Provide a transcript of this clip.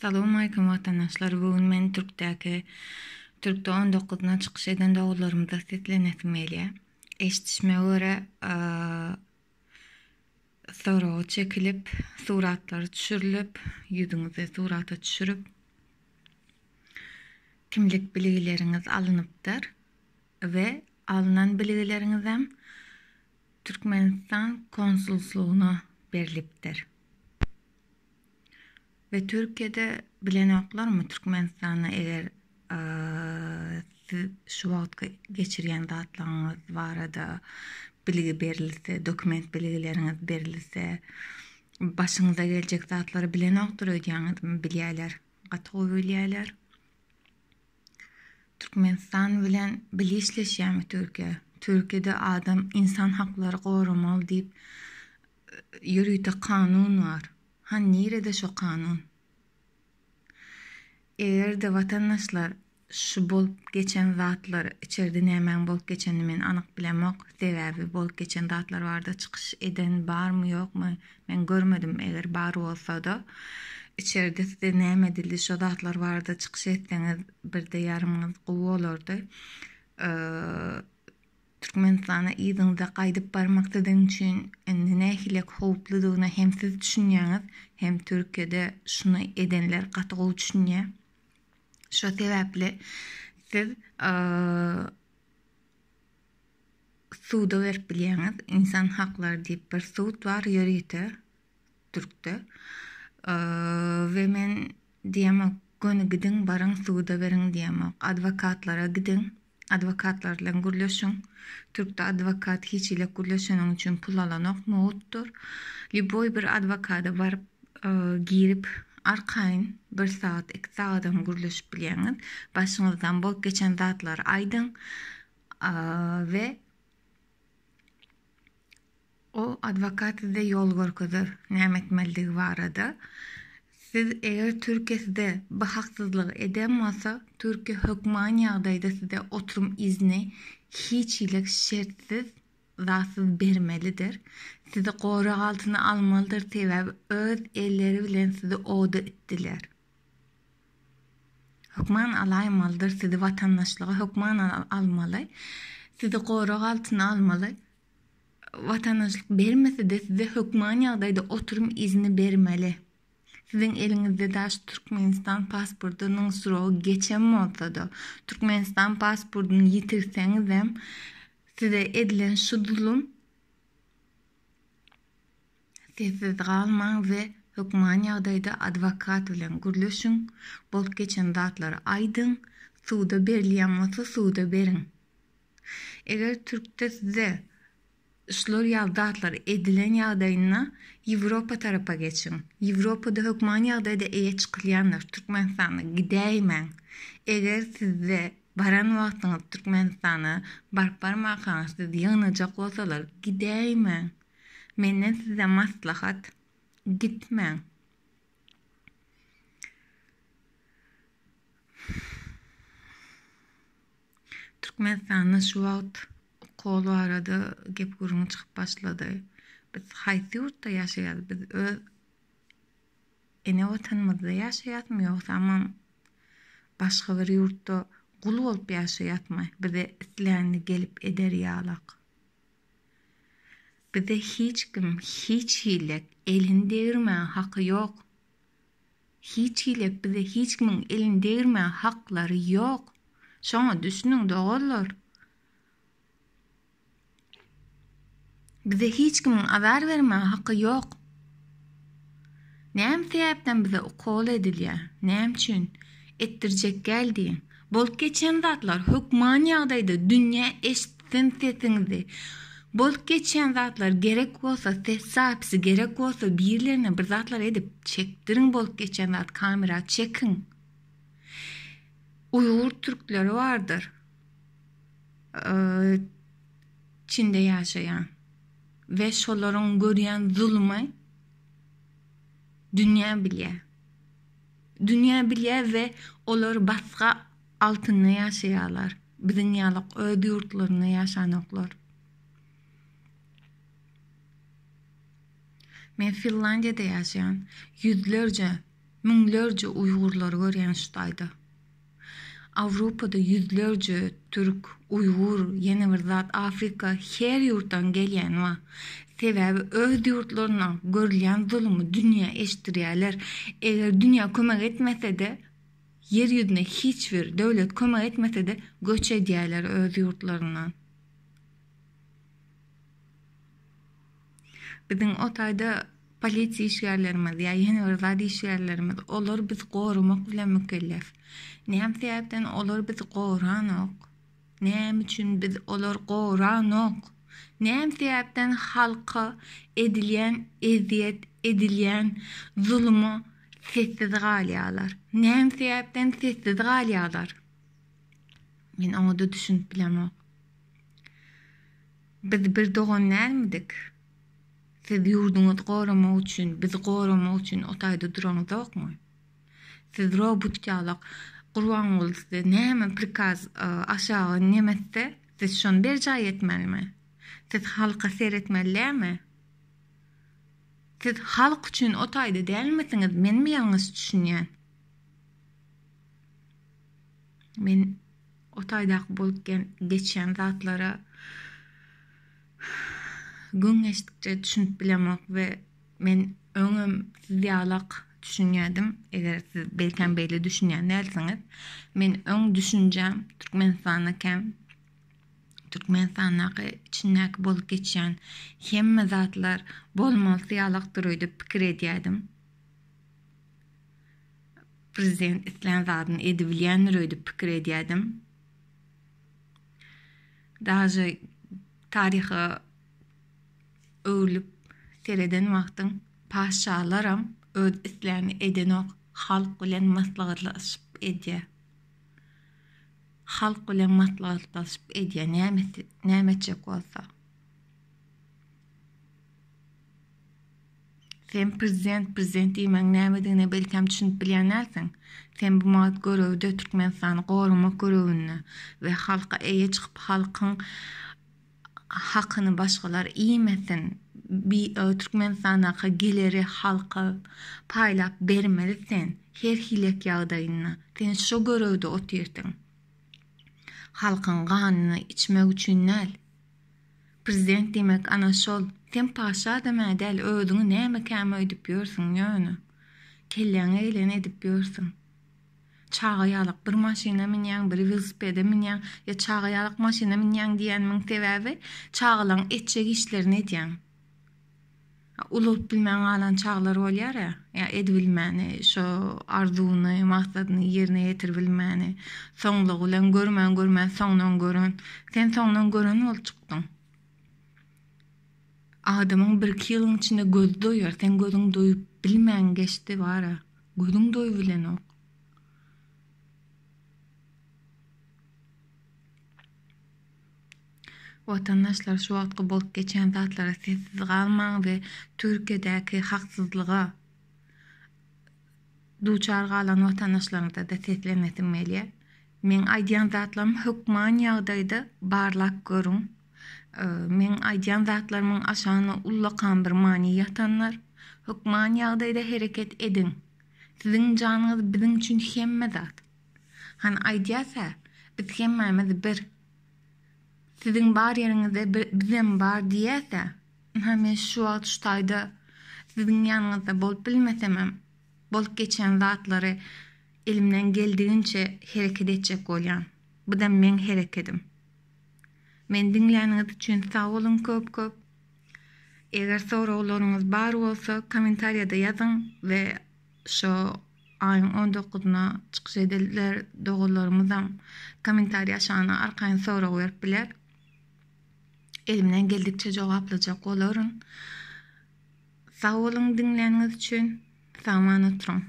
Salowmalikim watandaşlar bu gün men Türkdäki Türkde on dokuzyna çykyş eden doganlarymyza seslenesim gelýär. Eşidişime görä soraga çekilip suratlary düşürilip ýüzüňizi surata düşürip kimlik bilgileriňiz alynypdyr we alynan bilgileriňizem Türkmenistan konsulslygyna berlipdir. We Türkiýede bilenoklarmy Türkmenistanda eger siz şu wagtky geçirýän zatlaryňyz barada bilgi berilse, dokument bilgileriňiz berilse, başyňyza geljek zatlary bilenokdyr öýdýäňizmi? Bilýärler. Gaty gowy bilýärler. Türkmenistan bilen bile işleşýärmi Türkiýe? Türkiýede adam insan haklary goramaly diýip ýörite kanun bar. Hany nirede şo kanun? Eger-de watandaşlar şu bolup geçen zatlar içerde nämäň bolup geçenini men anyk bilemok. Sebäbi bolup geçen zatlar barada çykyş eden barmy ýokmy men görmedim eger bar bolsada içerde size näme edildi şo zatlar barada çykyş etseňiz birde ýarymyňyz gowy bolardy. Türkmenistana yzyňyza gaýdyp barmak siziň üçin indi nähilek howpludygyna hem siz düşünýäňiz, hem Türkiýede şuny edenler gaty gowy düşünýär. Şo sebäpli siz suda berip bilýäňiz. Insan haklary diýip bir sud bar ýörite türkde. We men diýemok göni gidiň baryň suda beriň diýemok. Adwokatlara gidiň. Adwokatlar bilen gürleşiň. Türkde adwokat hiç hili gürleşeniň üçin pul alanok, mugtdur. Lýuboý bir adwokada baryp girip arkaýyn bir sagat, iki sagadam gürleşip bilýäňiz. Başyňyzdan bolup geçen zatlary aýdyň we O adwokat size ýol görkezer näme etmelidigi barada. Siz eger Türkiýe size bu haksyzlygy eden bolsa, Türkiýe hökman ýagdaýda size oturum izni hiç hili şertsiz zatsyz bermelidir. Sizi gorag altyna almalydyr sebäbi öz elleri bilen sizi oda itdiler. Hökman alaýmalydyr sizi watandaşlyga hökman almaly. Sizi gorag altyna almaly. Watandaşlyk bermese-de size hökman ýagdaýda oturum izni bermeli. Siziň eliňizde daş Türkmenistan pasportynyň srogy geçen bolsa-da, Türkmenistan pasportyny ýitirseňizem, size edilen şu zulum sessiz galmaň we hökman ýagdaýda adwokat bilen gürleşiň, bolup geçen zatlary aýdyň, suda berilýän bolsa suda beriň. Eger türkde size şular ýaly zatlar edilen ýagdaýynda Ýewropa tarapa geçiň. Ýewropada hökman ýagdaýda eýe çykylýandyr. Türkmenistana gidäýmäň. Eger sizde baran wagtyňyz Türkmenistana baryp barmakaňyz sizi ýygnajak bolsalar gidäýmäň. Menden size maslahat gitmäň. Türkmenistanda şu wagt ukol barada gep-gürrüň çykyp başlady. Biz haýsy ýurtda ýaşaýarys? Biz öz ene watanymyzda ýaşaýarysmy ýogsamam başga bir ýurtda gul bolup ýaşaýarysmy? Bize islänini gelip eder ýalak. Bize hiç kim hiç hili elini degirmäge haky ýok. Hiç hili bize hiç kimiň elini degirmäge haklary ýok. Şoňa düşüniň doganlar. Bize hiç kimiň azar bermäge haky ýok. Näme sebäpden bize ukol edilýär? Näme üçin? Etdirjek gel diýiň. Bolup geçen zatlar hökman ýagdaýda dünýä eşitsin sesiňizi. Bolup geçýän zatlar gerek bolsa ses zapisi gerek bolsa birlerine bir zatlar edip çekdiriň bolup geçýän zat kamera çekiň. Uýgur türkleri bardyr. Çinde ýaşaýan we şolaryň görýän zulumy dünýä bilýär. Dünýä bilýär we olar basga altynda ýaşaýarlar. Biziň ýalak öz ýurtlarynda ýaşanoklar. Men Finlandiýada ýaşaýan. Ýüzlerce. Müňlerce uýgurlary görýän şu taýda. Awrupada ýüzlerce türk, uýgur, ýene bir zat Afrika her ýurtdan gelýän bar. Sebäbi öz ýurtlarynda görülýän zulumy dünýä eşitdirýärler. Eger dünýä kömek etmesede, ýer ýüzüne hiç bir döwlet kömek etmesede göç edýärler öz ýurtlaryndan. Biziň o taýda polisiýa işgärlerimiz ýa ýene bir zat işgärlerimiz olar bizi goramak bilen mükellef. Näme sebäpden olar bizi goranok? Näme üçin biz olar goranok? Näme sebäpden halka edilýän ezýet, edilýän zuluma sessiz galýarlar? Näme sebäpden sessiz galýarlar? Men oňa-da düşünip bilemok. Biz bir dogan dälmidik? Siz ýurduňyzy goramak üçin, bizi goramak üçin o taýda duraňyzokmy? Siz robot ýalak Gurbanguly size näme prikaz aşagy neme etse, siz şony berjaý etmelimi? Siz halka seretmeli dälmi? Siz halk üçin o taýda dälmisiňiz? Menmi ýalňyş düşünýän? Men o taýdaky bolup geçýän zatlara gün geçdikçe düşünip bilemok we men öňem siz ýalak düşünýärdim. Eger siz belkem beýle düşünýän dälsiňiz. Men öň düşünjäm Türkmenistandakäm Türkmenistandaky içindäki bolup geçýän hemme zatlar bolmalysy ýalakdyr öýdüp pikir edýärdim. Prezident islän zadyny edibilýändir öýdüp pikir edýärdim. Daže taryha öwrülip sereden wagtyň patyşalaram öz islänini edenok, halk bilen maslahatlaşyp edýär. Halk bilen maslahatlaşyp edýär näme näme etjek bolsa. Sen prezident prezident diýmegiň nämedigine belkäm düşünip bilýän dälsiň. Sen bu wagt görewde Türkmenistany goramak görewinde we halka eýe çykyp halkyň hakyny başgalar iýmesin bi Türkmenistandaky geleri halka paýlap bermeli sen her hilek ýagdaýynda sen şo görewde otyrsyň. Halkyň ganyny içmek üçin däl. Prezident diýmek ana şol. Sen paşa adam-ä däl, özüňi nämekäm öýdüp ýörsüň ýöne. Kelläňe geleni edip ýörsüň. Çaga ýalak bir maşyna münýäň, bir welosipede münýäň, ýa çaga ýalak maşyna münýäň diýenimiň sebäbi çagalaň etjek işlerini edýäň. Ulalyp bilmän galan çaglar bolýar-a, ýa edibilmäni, şo arzuwyny, maksadyny ýerine ýetiribilmäni, soňlugy bilen görmän-görmän soňdan gören. Sen soňdan gören bolup çykdyň. Adamyň birki ýylyň içinde gözi doýar, seň gözüň doýup bilmän geçdi bar-a. Gözüň doýubilenok. Watandaşlar şu wagtky bolup geçýän zatlara sessiz galmaň we Türkiýedäki haksyzlyga duçar galan watandaşlarymyzada seslenesim gelýär. Meň aýdýan zatlarym hökman ýagdaýda barlap görüň. Meň aýdýan zatlarymyň aşagynda ullakan bir many ýatandyr. Hökman ýagdaýda hereket ediň. Siziň janyňyz biziň üçin hemme zat. Hany aýdýas-ä, biz hemmämiz bir. Siziň bar ýeriňizde bizem bar diýýäs-ä. Ynha men şu wagt şu taýda siziň ýanyňyzda bolup bilmesemem, bolup geçýän zatlary elimden geldiginçe hereket etjek bolýan. Bu-da meň herekedim. Meni diňläniňiz üçin sag boluň köp-köp. Eger soraglaryňyz bar bolsa kommentariýada ýazyň we şo aýyň on dokuzyna çykyş ediler doganlarymyzam kommentariýa aşagyna arkaýyn sorag berip biler. Elimden geldikçe jogaplajak bolaryn. Sag boluň diňläniňiz üçin. Sagman oturyň.